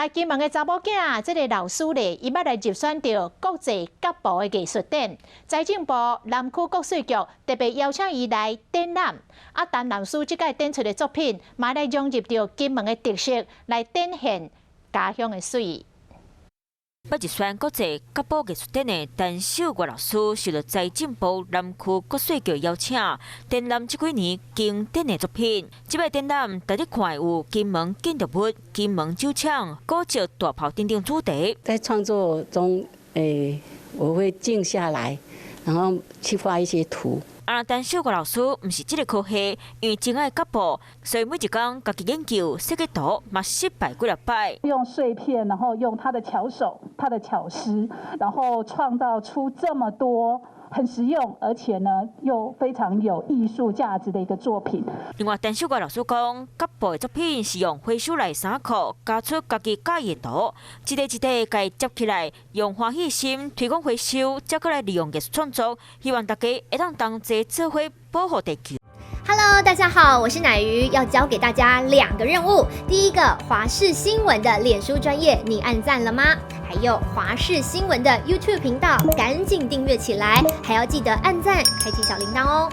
來金門的查某囝，這个老師咧，伊捌來入選著國際甲布的藝術展，財政部南區國稅局特別邀請伊來展覽。啊，陳老師這屆展出的作品，嘛來融入著金門的特色，來展現家鄉的媠。捌入選國際甲布藝術展的陳秀月老師，受著財政部南區國稅局邀請，展覽這幾年經典的作品。這擺展覽，大家看有金門建築物、金門酒廠、古蹟大炮等等主題。在創作中，我會靜下來，然後去畫一些圖。啊，陳秀月老師毋是這个科系，因為真愛甲布，所以每一工家己研究設計圖，嘛失敗幾若擺。用碎片，然後用他的巧手、他的巧思，然後創造出這麼多很實用，而且呢又非常有藝術價值的一個作品。另外，陳秀月老師講，甲布的作品是用回收來衫褲，加出家己佮意的圖，一塊一塊共摺起來，用歡喜心推廣回收，再閣來利用藝術創作，希望大家會當同齊做伙保護地球。 Hello，大家好，我是乃瑜，要交給大家兩個任務。第一個，華視新聞的臉書專頁，你按讚了嗎？還有華視新聞的 YouTube 頻道，趕緊訂閱起來，還要記得按讚，開啟小鈴鐺哦。